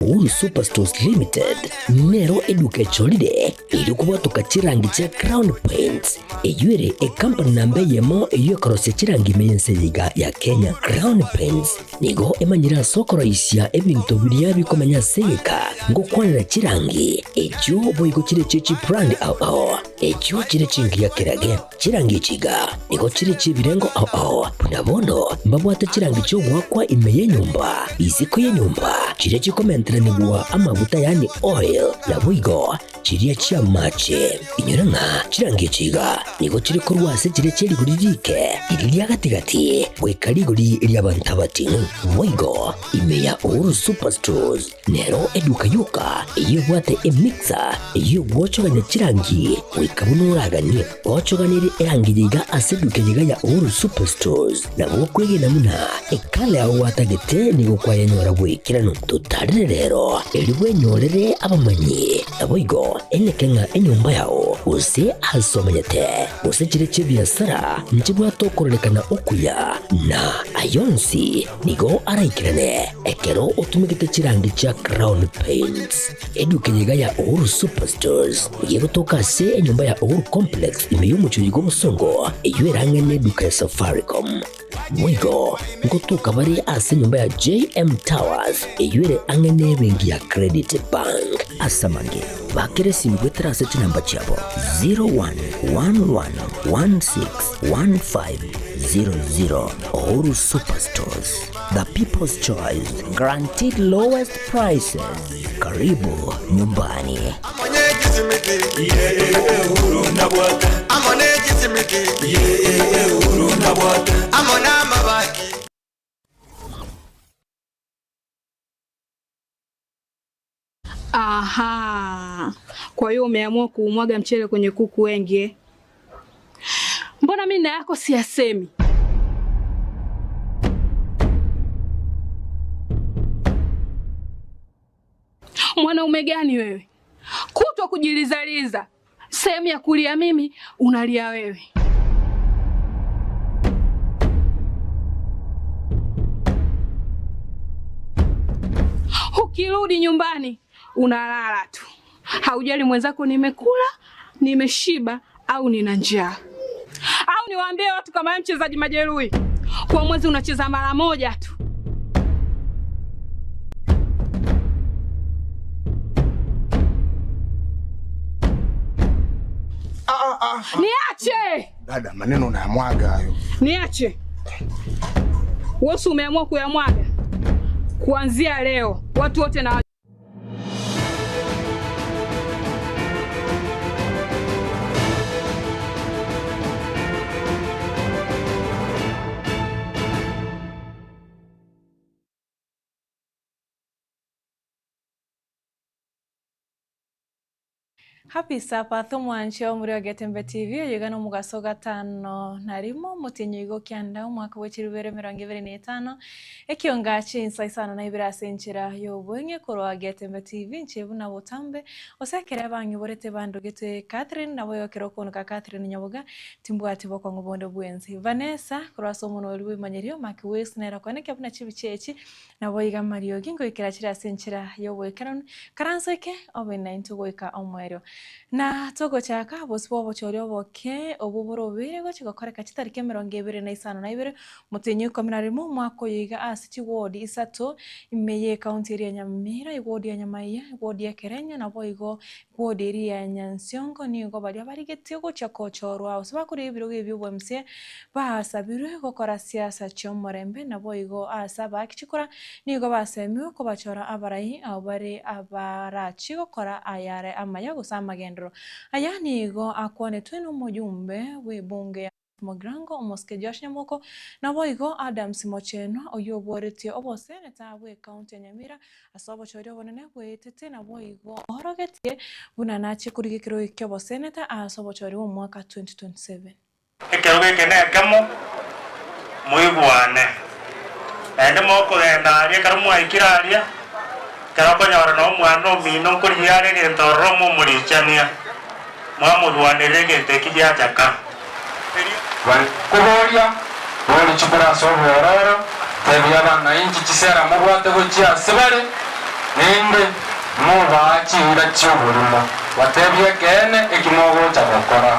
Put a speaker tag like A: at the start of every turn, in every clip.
A: Uhuru Superstores Limited nero eduka echorire erio kobwatoka chirangi chia Crown Paints, eyio ere ekampani namba eyemo eyio ekorosia chirangi ime y'ense eye iga ya Kenya. Crown Paints nigo emanyire ase okoroisia ebinto biria bikomenya ase egeka ngokwanera chirangi echio boigo chire chie chibrand ao ao echio chire chingiya kerage. Chirangi echi iga nigo chire chi'ebirengo ao ao, buna bono mbabwate chirangi chi'ogoakwa ime y'enyomba, isiko y'enyomba, chiria chikomenteranigwa amaguta yaani oil, naboigo chiria chi'amache. Inyora ng'a chirangi echi iga nigo chire korwa ase chiria chie rigori riike, riria ria gati-gati, goika rigori ri'abanto abating'u. Boigo ime ya Uhuru Superstores Nero eduka yoka eyio ebwate emixer eyio egwochogania chirangi goika buna oraganie. Gochoganerie erangi eye iga ase eduka eye iga ya Uhuru Superstores nabo okwegena buna ekala yao gwatagete nigo kwayenyora bw'ekeranu. Totarere rero erio bwenyorere abamanyi naboigo eneke ng'a enyomba yao gose ase omanyete gose chire chi'ebiasara nchibwate okororekana okuya na ayonsi Nigo araikerane ekero otumegete chirangi chia Crown Paints. Eduka eye iga ya Uhuru Superstores nigo egotoka ase enyomba ya Uhuru Complex ime y'omochie oyo bw'obosongo eyio erang'e neduka ya Safaricom. Boigo ngotoka bare ase enyomba ya JM Towers eyio ere ang'e nebenki ya Credit Bank. Ase amange, bakera esimi goetera ase chinamba chiabo 0111161500. Uhuru Superstores, the people's choice, guaranteed lowest prices. Karibu nyumbani.
B: Aha, kwa hiyo umeamua kuumwaga mchele kwenye kuku wengi eh? Mbona mimi na yako siyasemi? Mwanaume gani wewe, kutwa kujilizaliza, sehemu ya kulia mimi unalia wewe. Ukirudi nyumbani unalala tu, haujali mwenzako nimekula, nimeshiba au nina njaa. Au niwaambie watu kama wewe mchezaji majeruhi, kwa mwezi unacheza mara moja tu. Niache
C: Dada, maneno unayamwaga hayo.
B: niache. Wewe si umeamua kuyamwaga? Kuanzia leo watu wote na
D: Happy Supper thomwanche omori o Getembe TV oyo iga nomogaso gatano na rimo omotienyi oigo kianda omwaka bwe chirubere 25 ekionga chinsa isano na ibere ase enchera y'obweng'e korwa Getembe TV inche buna botambe ose ekere bang'iborete bandogete Catherine nabo ekero okooneka Catherine Nyaboga timbwati bokong'u bonde bwensi Vanessa korwa ase omonwa oria bw'ebimanyerio Mark Wills nere okoenekia buna chibicha echi Naboigo amariogi ngoikera chire ase enchera y'oboikeranu, karansoike obe naintwe goika omoerio. Na togochaka bosio bw'obochori oboke obwo borobeire gochia gokoreka chitariki 25 motienyi o ikomi na rimo omwaka oyo iga ase chiwodi isato ime y'ekaunti eria ya Nyamira, ewodi ya Nyamaiya, ewodi ya Kerenyo naboigo ewodi eria ya Nyansiongo nigo baria barigetie gochia kochorwa gose bakoria ebirogo ebi bw'MCA Basabirwe gokora siasa chi'omorembe, naboigo aase abaaki chikura nigo basemiwe kobachora abarai abwo bare abarachie gokora ayare amaya gose amagenderero. Aya nigo akwanetwe nomojumbe bw'ebunge ya Mugirango, omosike Joash Nyamoko, naboigo Adams Mochenwa oyio oboretie oboseneta bw'ecounty ya Nyamira ase obochori obonene bweetete naboigo oorogetie buna nachie korigia ekerogo ki'oboseneta ase obochori bw'omwaka 2027.
E: Ekerogo eke nekemo, moigwane. Naende mokogenda aria, ekero mwaikire aria, ekero okonyora na omwana omino nkorigia are egento ororo momorichania, mwamorwanerera egento ekio giachaka. Erio.
F: Bare koboria, Boria chikure ase obwororo, tebia abang'ainchi chisera mobwate gochia ase bare. Naende mobaa chiira chi'oborimo, batebie ekeene eki mogocha gokora.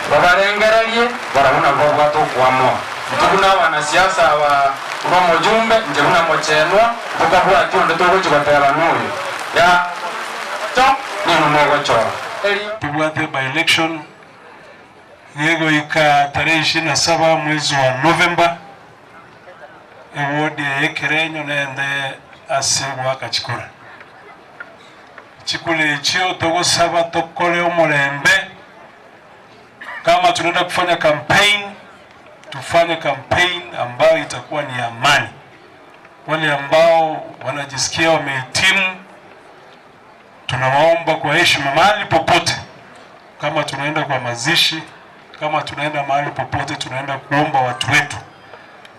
F: Babarengererie barabwo nabwo babwate okoamoa. Intwe buna abanasiasa aba, buna omojumbe, inche buna mochenwa, ntokabwati onde togochia goteba noyo. Yaya, ninwe mogochora. Erio.
G: Tobwate by-election gegoika tarehe ishirini na saba mwezi wa November, eward eye y'Ekerenyo nende ase ogoaka chikura. Chikura echio togosaba tokore omorembe, kama tunaenda kufanya campaign, tufanye campaign ambayo itakuwa ni ya amani. Wale ambao wanajisikia wamehitimu, tunawaomba kwa heshima mahali popote, kama tunaenda kwa mazishi, kama tunaenda mahali popote, tunaenda kuomba watu wetu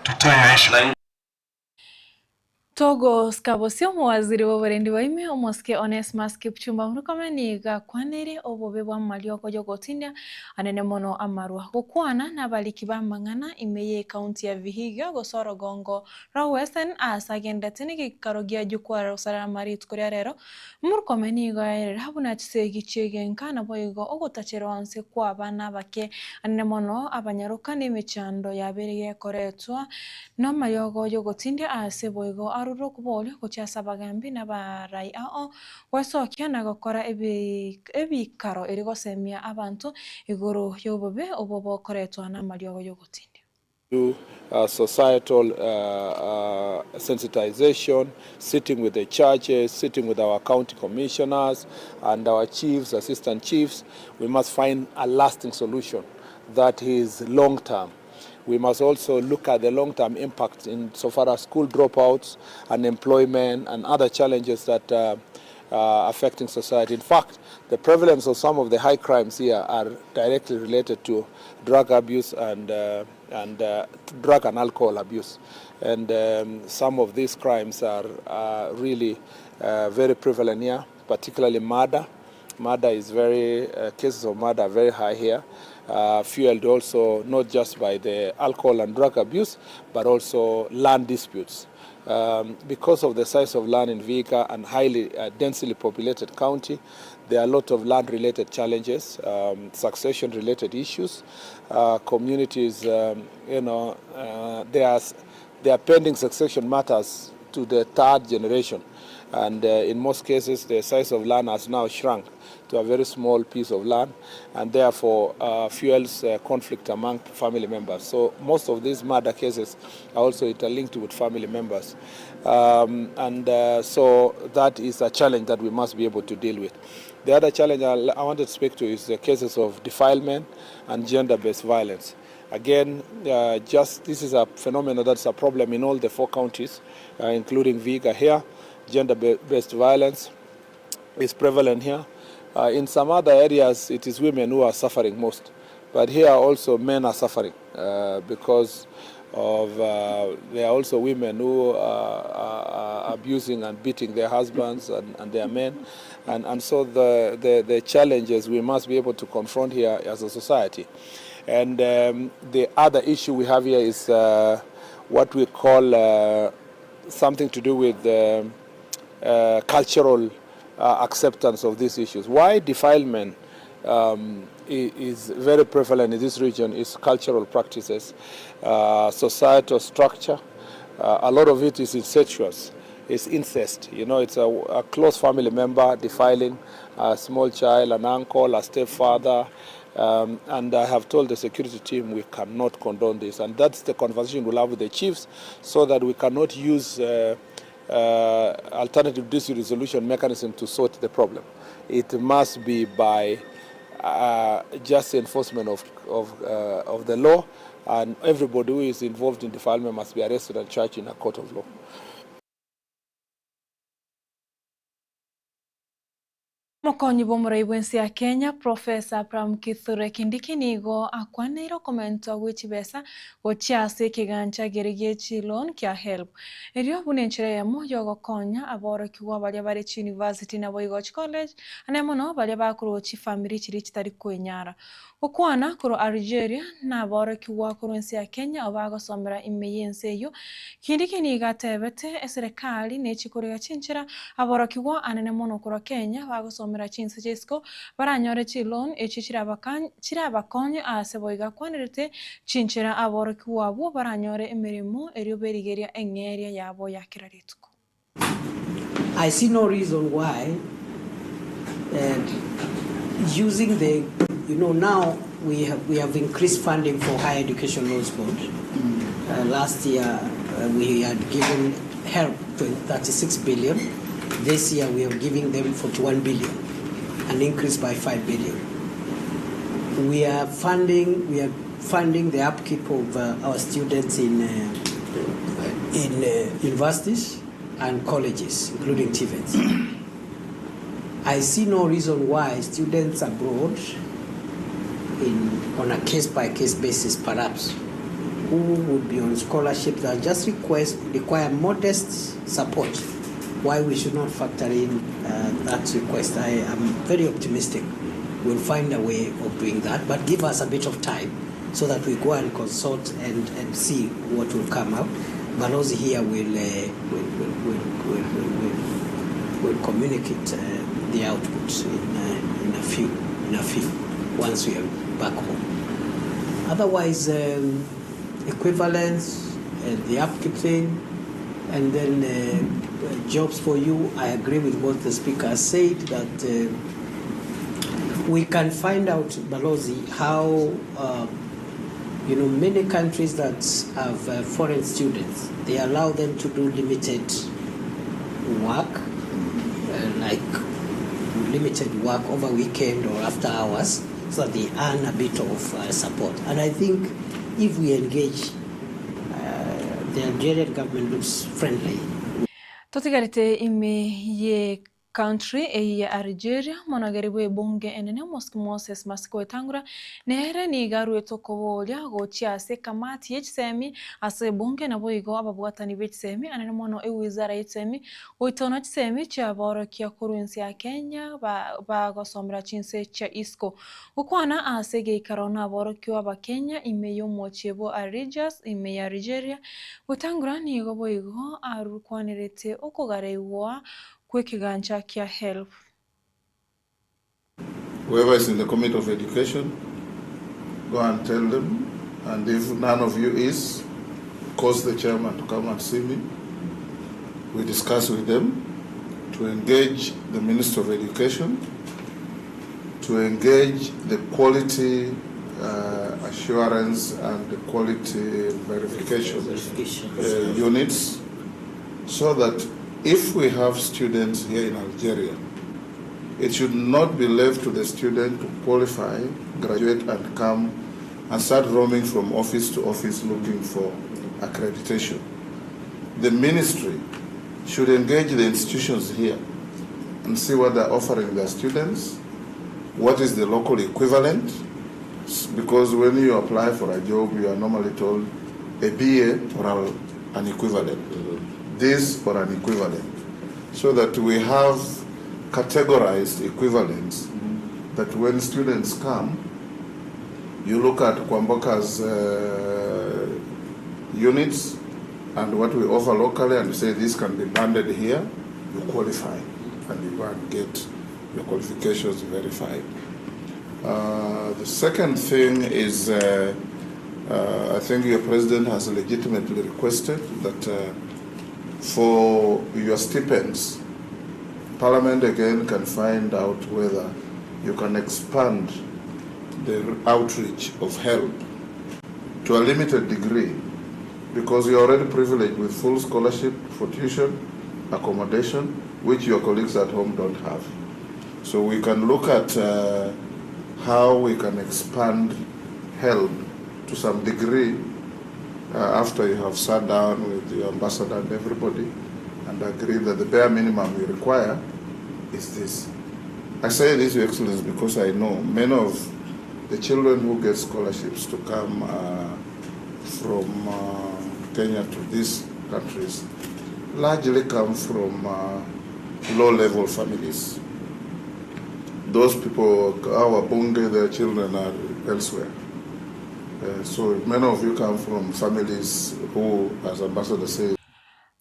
G: tutoe heshima.
D: Togosika bosio omowaziri bw'oborendi bwa ime, omosike Onesmus Kipchumba Murkomen nigo akwaneire obobe bw'amariogo y'ogotindia anene mono amarwa. Gokwana nabariki b'amang'ana ime y'ecounty ya Vihiga gose orogongo rwa Western aase agendete negeikaro gia jukwaa rosarama rituko ria rero, Murkomen nigo aerera buna chisegi chi'egenka naboigo ogotacherwa nse kw'abana abake anene mono abanyaroka nemechando yabeire gekoretwa Namariogo y'ogotindia aase boigo arure okoboria gochia ase abagambi na abarai ao, gwesokia na gokora ebikaro erio gosemia abanto igoro y'obobe obwo bokoretwa namariogo y'ogotindia.
H: Do societal sensitization, sitting with the churches, sitting with our county commissioners and our chiefs, assistant chiefs, we must find a lasting solution that is long term. We must also look at the long-term impact in so far as school dropouts, unemployment, and other challenges that are affecting society. In fact, the prevalence of some of the high crimes here are directly related to drug abuse and, and drug and alcohol abuse. And some of these crimes are really very prevalent here, particularly murder. Murder is very, cases of murder are very high here, fueled also not just by the alcohol and drug abuse, but also land disputes. Because of the size of land in Vihiga and highly densely populated county, there are a lot of land-related challenges, succession-related issues. Communities, there are pending succession matters to the third generation. And in most cases, the size of land has now shrunk to a very small piece of land, and therefore fuels conflict among family members. So most of these murder cases are also interlinked with family members. And so that is a challenge that we must be able to deal with. The other challenge I wanted to speak to is the cases of defilement and gender-based violence. Again, just this is a phenomenon that's a problem in all the four counties, including Vihiga here. Gender-based violence is prevalent here. In some other areas, it is women who are suffering most. But here also men are suffering because of there are also women who are abusing and beating their husbands and their men. And so the challenges we must be able to confront here as a society. And the other issue we have here is what we call something to do with cultural acceptance of these issues. Why defilement is very prevalent in this region is cultural practices, societal structure. A lot of it is incestuous. It's incest. It's a close family member defiling a small child, an uncle, a stepfather. And I have told the security team we cannot condone this. And that's the conversation we'll have with the chiefs, so that we cannot use alternative dispute resolution mechanism to sort the problem. It must be by just enforcement of the law, and everybody who is involved in defilement must be arrested and charged in a court of law.
D: Mokonyi bw'omorai bw'ense ya Kenya, Professor Abraham Kithure Kindiki nigo akwaneire okomentwa gwe chibesa gochia ase ekegancha kere gie chiloan kia HELB. Erio buna enchera eyemo yogokonya aborokigwa baria bare chiuniversity naboigo chicollege ane mono baria bakorwa chifamiri chiria chitari kwenyara. Gokwana korwa Algeria naborokigwa korwa ense ya Kenya abwo bagosomera ime y'ense eyio. Kindiki nigo atebete eserekari nechikorega chinchera aborokigwa anene mono korwa Kenya bagosomera chinse chia isiko baranyore chiloan echio chirabakonye aase boigo akwanerete chinchera aborokigwa abwo baranyore emeremo erio berigeria eng'eria yabo ya kera rituko.
I: I see no reason why and using the, you know, now we have, we have increased funding for Higher Education Loans Board. Last year we had given help to 36 billion. This year we are giving them 41 billion, an increase by 5 billion. We are funding, we are funding the upkeep of our students in, in universities and colleges, including TVETs. I see no reason why students abroad, in, on a case-by-case basis perhaps, who would be on scholarship that just request, require modest support, why we should not factor in that request. I am very optimistic we'll find a way of doing that, but give us a bit of time so that we go and consult and, and see what will come up. Balozi here will, will, will, will, will, will, will, will communicate the outputs in, in, a few, in a few once we are back home. Otherwise, equivalence, the upkeep thing, and then jobs for you. I agree with what the speaker said that we can find out, Balozi, how you know many countries that have foreign students, they allow them to do limited work, like limited work over weekend or after hours, so that they earn a bit of support. And I think if we engage, the Algerian government looks friendly.
D: Totigarete ime ye country eye ya Algeria monogeri bwa ebunge enene Mosque Moses Masiko Wetangula nere nigo arwete okoboria gochia ase ekamati ya chisemi ase ebunge naboigo ababwatani ba chisemi anene mono ewizara ya chisemi goitona chisemi chiaborokia korwa ense ya Kenya bagosomera chinse chia isiko. Gokwana ase egeikaro naborokiwa abakenya ime ya omochie bwa Algiers ime ya Algeria Wetangula nigo boigo arukwanerete okogareigwa kwekigancha kia HELB.
J: Whoever is in the Committee of Education, go and tell them. And if none of you is, cause the chairman to come and see me. We discuss with them to engage the Minister of Education, to engage the quality assurance and the quality verification, units, so that if we have students here in Algeria, it should not be left to the student to qualify, graduate, and come and start roaming from office to office looking for accreditation. The ministry should engage the institutions here and see what they're offering their students, what is the local equivalent, because when you apply for a job, you are normally told a BA or an equivalent, this or an equivalent, so that we have categorized equivalents that when students come, you look at Kwamboka's units and what we offer locally and say this can be banded here, you qualify and you go and get your qualifications verified. The second thing is, I think your president has legitimately requested that for your stipends, Parliament again can find out whether you can expand the outreach of help to a limited degree, because you're already privileged with full scholarship for tuition, accommodation, which your colleagues at home don't have. So we can look at how we can expand help to some degree after you have sat down with your ambassador and everybody and agree that the bare minimum we require is this. I say this, Your Excellency, because I know many of the children who get scholarships to come uh, from uh, Kenya to these countries largely come from uh, low-level families. Those people, our bunge, their children are elsewhere. So many of you come from families who, as Ambassador said,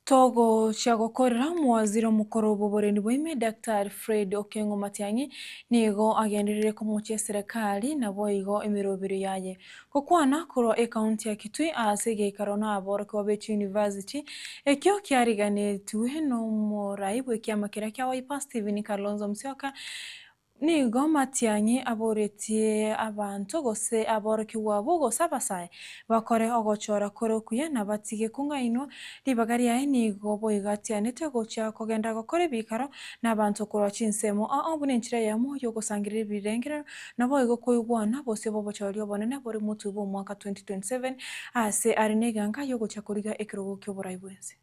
D: Togochia gokorera omowaziri omokoro bw'oborendi bwa ime Daktari Fred Okengo Matiang'i nigo agenderire komochia eserekari naboigo emeroberio yaye. Gokwana korwa ecounty ya Kitui ase egeikaro na aborokigwa be chiuniversity ekio kiariganetwe nomorai bw'ekiama keria kia Wiper Stephen Kalonzo Musyoka Nigo Matiang'i aboretie abanto gose aborokigwa abwo gose abasae bakore ogochora kore okuya na batige kong'ainwa, ribaga riaye nigo boigo atianete gochia kogenda gokora ebiikaro nabanto korwa chinsemo ao buna enchera eyemo y'ogosangereria ebirengererio naboigo koigwana bosio bw'obochori obonene bore motwe bw'omwaka 2027 ase are negeanka y'ogochia korigia ekerogo ki'oborai bw'ense.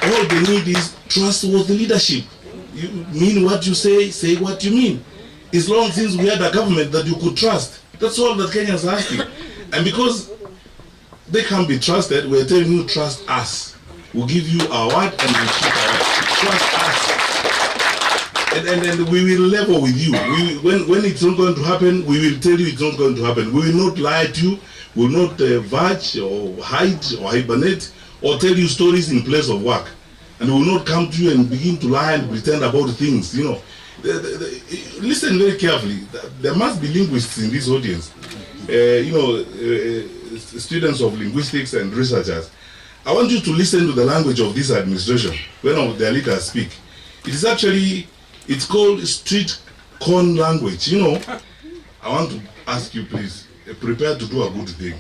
K: All they need is trustworthy leadership. You mean what you say, say what you mean. It's long since we had a government that you could trust. That's all that Kenyans are asking. And because they can't be trusted, we're telling you trust us. We'll give you our word and we'll keep our word. Trust us. And, and, and we will level with you. We, when, when it's not going to happen, we will tell you it's not going to happen. We will not lie to you will not uh, verge or hide or hibernate or tell you stories in place of work. And we will not come to you and begin to lie and pretend about things, you know. The, the, the, listen very carefully. There must be linguists in this audience, uh, you know, uh, students of linguistics and researchers. I want you to listen to the language of this administration when their leaders speak. It is actually, it's called street corn language, you know. I want to ask you, please, prepare to do a good thing.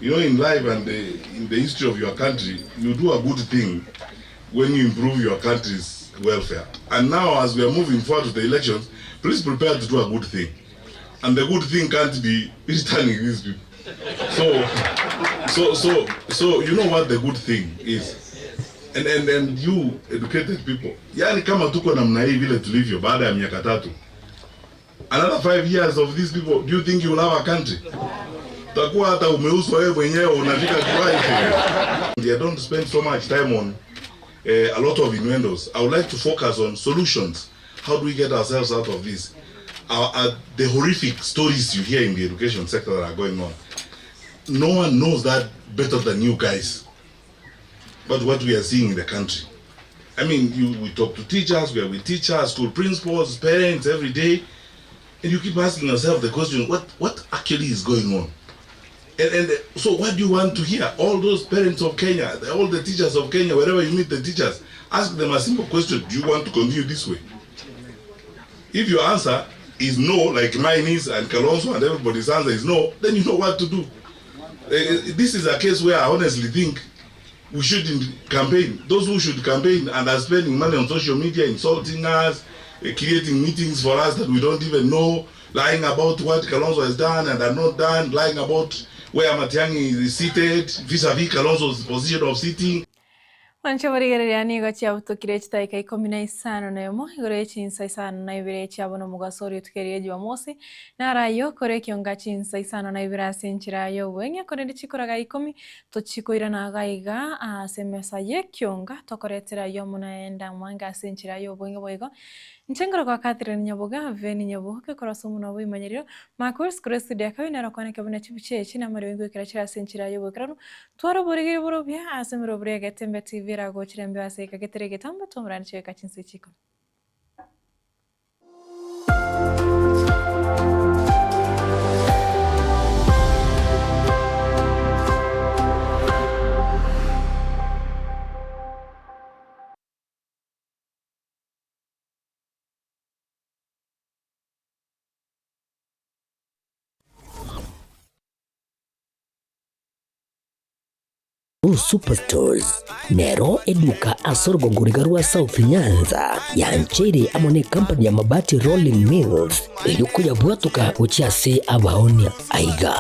K: You know, in life and the, in the history of your country, you do a good thing when you improve your country's welfare. And now, as we are moving forward to the elections, please prepare to do a good thing. And the good thing can't be returning these people. So, so, so, so you know what the good thing is. And, and, and you educated people, yani kama tuko namna hii vile tulivyo baada ya miaka tatu, another five years of these people, do you think you will have a country? Utakuwa hata umeuzwa wewe mwenyewe unafika kiwango. I don't spend so much time on uh, a lot of innuendos. I would like to focus on solutions. How do we get ourselves out of this? Uh, the horrific stories you hear in the education sector that are going on. No one knows that better than you guys. But what we are seeing in the country. I mean, you, we talk to teachers, we are with teachers, school principals, parents every day. And you keep asking yourself the question, what, what actually is going on? And, and so what do you want to hear? All those parents of Kenya, all the teachers of Kenya, wherever you meet the teachers, ask them a simple question. Do you want to continue this way? If your answer is no, like mine is and Kalonzo and everybody's answer is no, then you know what to do. Uh, this is a case where I honestly think we shouldn't campaign. Those who should campaign and are spending money on social media, insulting us, uh, creating meetings for us that we don't even know, lying about what Kalonzo has done and are not done, lying about where Matiang'i is seated vis-a-vis Kalonzo's position of sitting.
D: Mwanche borigereria nigo chiabutokire chidakika ikomi na isano na emo igoro ye chinsa isano na ibere chiabo nomogaso oria otukerire jumamosi narayo kore ekionga chinsa isano na ibere ase enchera ya obweng'e korende chikoraga ikomi tochikoirana iga iga ase emesa ya ekionga tokoretera aywo amo naende amange ase enchera ya obweng'e boigo Inche nkorokwa Catherine Nyaboga, Veni Nyaboke, korwa ase omonwa bw'oboimanyererio, Marcus, korwa estudio ya kabere nere okwaneka buna chibicha echi namariogi ngoikera chire ase enchera y'oboikeranu, twara oborigeri borobia ase emerobrio ya Getembe TV eragochire embeo ase egeka getari egetambe twamorane chigoika chinsa echi ikomi.
A: Uhuru Superstores nero eduka ase orogongo riga rwa South Nyanza yancheire amo ne company ya Mabati Rolling Mills erio koyabwatoka gochia ase abaonia. Aiga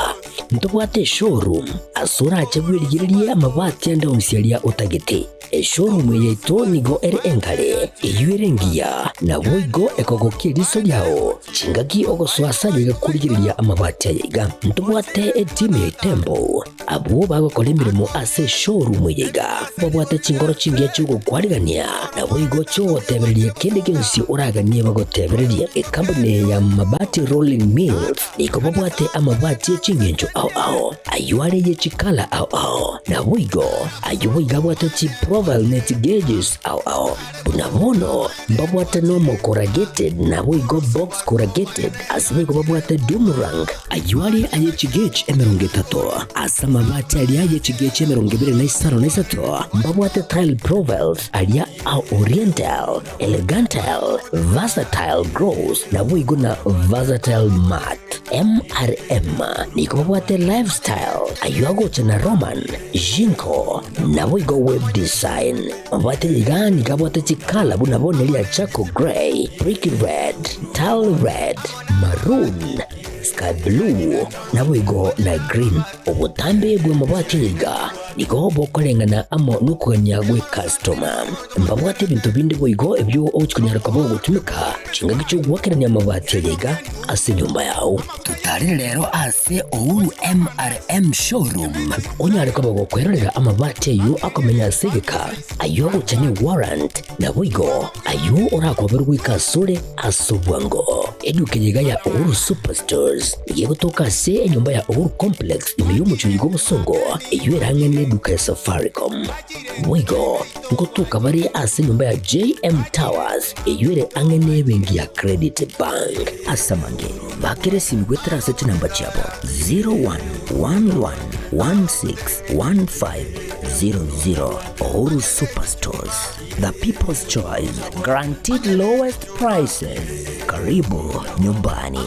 A: ntobwate eshowroom ase orache bwerigererie amabati ande onsi aria otagete. Eshowroom eye yaito nigo ere enkare, eyio ere engiya, naboigo ekogokia eriso riao chingaki ogosoa ase aye iga korigereria amabati aya iga. Ntobwate etimu ya Itembo Abwo bagokora emeremo ase eshowroom eye iga babwate chingoro chingiya chi'ogokwarigania, naboigo chi'ogotebereria kende gionsi oraganie bagotebererie. Ekampuni eye ya Mabati Rolling Mills nigo babwate amabati e ching'encho ao ao, ayio are ye chikala ao ao, naboigo ayio boigo abwate chiprofile ne chigauges ao ao. Buna bono mbabwate nomo corrugated naboigo box corrugated, ase boigo babwate doom rank, ayio are aye chigauge 30, ase amabati aria aye chigauge 23, mbabwate tile profiles aria a oriental, elegantile, versatile gross naboigo na versatile matte. MRM nigo babwate lifestyle, ayio agocha na Roman, Jinko, naboigo web design. Mabwate iga nigo abwate chikala buna bono eria charcoal grey, brick red, tile red, maroon, sky blue, naboigo na green. Obotambe bw'amabati aya iga nigo bokoreng'ana amo nokogania gw'ecustoma. Mbabwate ebinto binde boigo ebio ogochi konyara koba ogotumeka chingaki chi'ogoakerania amabati aya iga ase enyomba yao. Totarire rero ase Uhuru MRM Showroom onyare koba gokwerorera amabati ayio akomenya ase egeka, ayio agocha ne warrant, naboigo ayio orakoberwe goika asore ase obwango. Eduka eye iga ya Uhuru Superstores nigo egotoka ase enyomba ya Uhuru Complex ime y'omochie oyo bw'obosongo, eyio ere ang'e neduka ya Safaricom. Boigo ngotoka bare ase enyomba ya JM Towers eyio ere ang'e nebenki ya Credit Bank. Ase amange, bakera esimi goetera ase chinamba chiabo 0111161500. Uhuru Superstores, the people's choice, guaranteed lowest prices. Karibu nyumbani.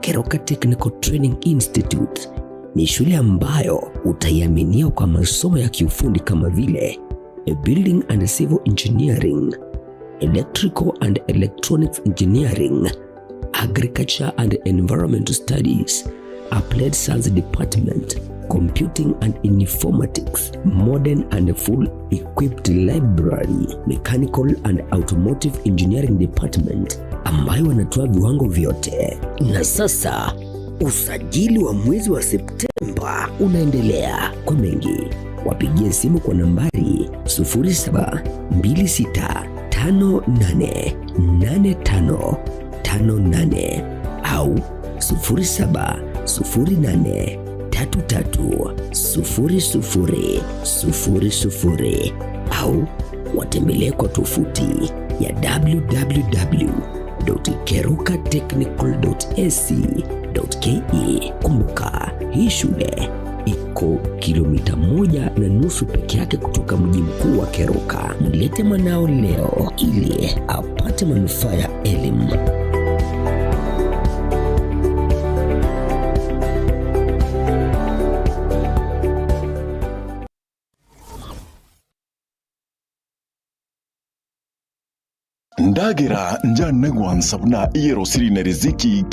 A: Keroka Technical Training Institute ni shule ambayo utaiaminia kwa masomo ya kiufundi kama vile Building and Civil Engineering, Electrical and Electronics Engineering, Agriculture and Environmental Studies, Applied Science Department, Computing and Informatics, Modern and Full Equipped Library, Mechanical and Automotive Engineering Department ambayo wanatoa viwango vyote. Na sasa usajili wa mwezi wa Septemba unaendelea. Kwa mengi wapigie simu kwa nambari 0726588558 au 0708330000 au watembelee kwa tovuti ya www.kerukatechnical.ac.ke. Kumbuka, hii shule iko kilomita 1.5 peke yake kutoka mji mkuu wa Keroka. Mlete mwanao leo ili apate manufaa ya elimu.
L: Ndagera njane gwansa buna iyerosiri ne riziki.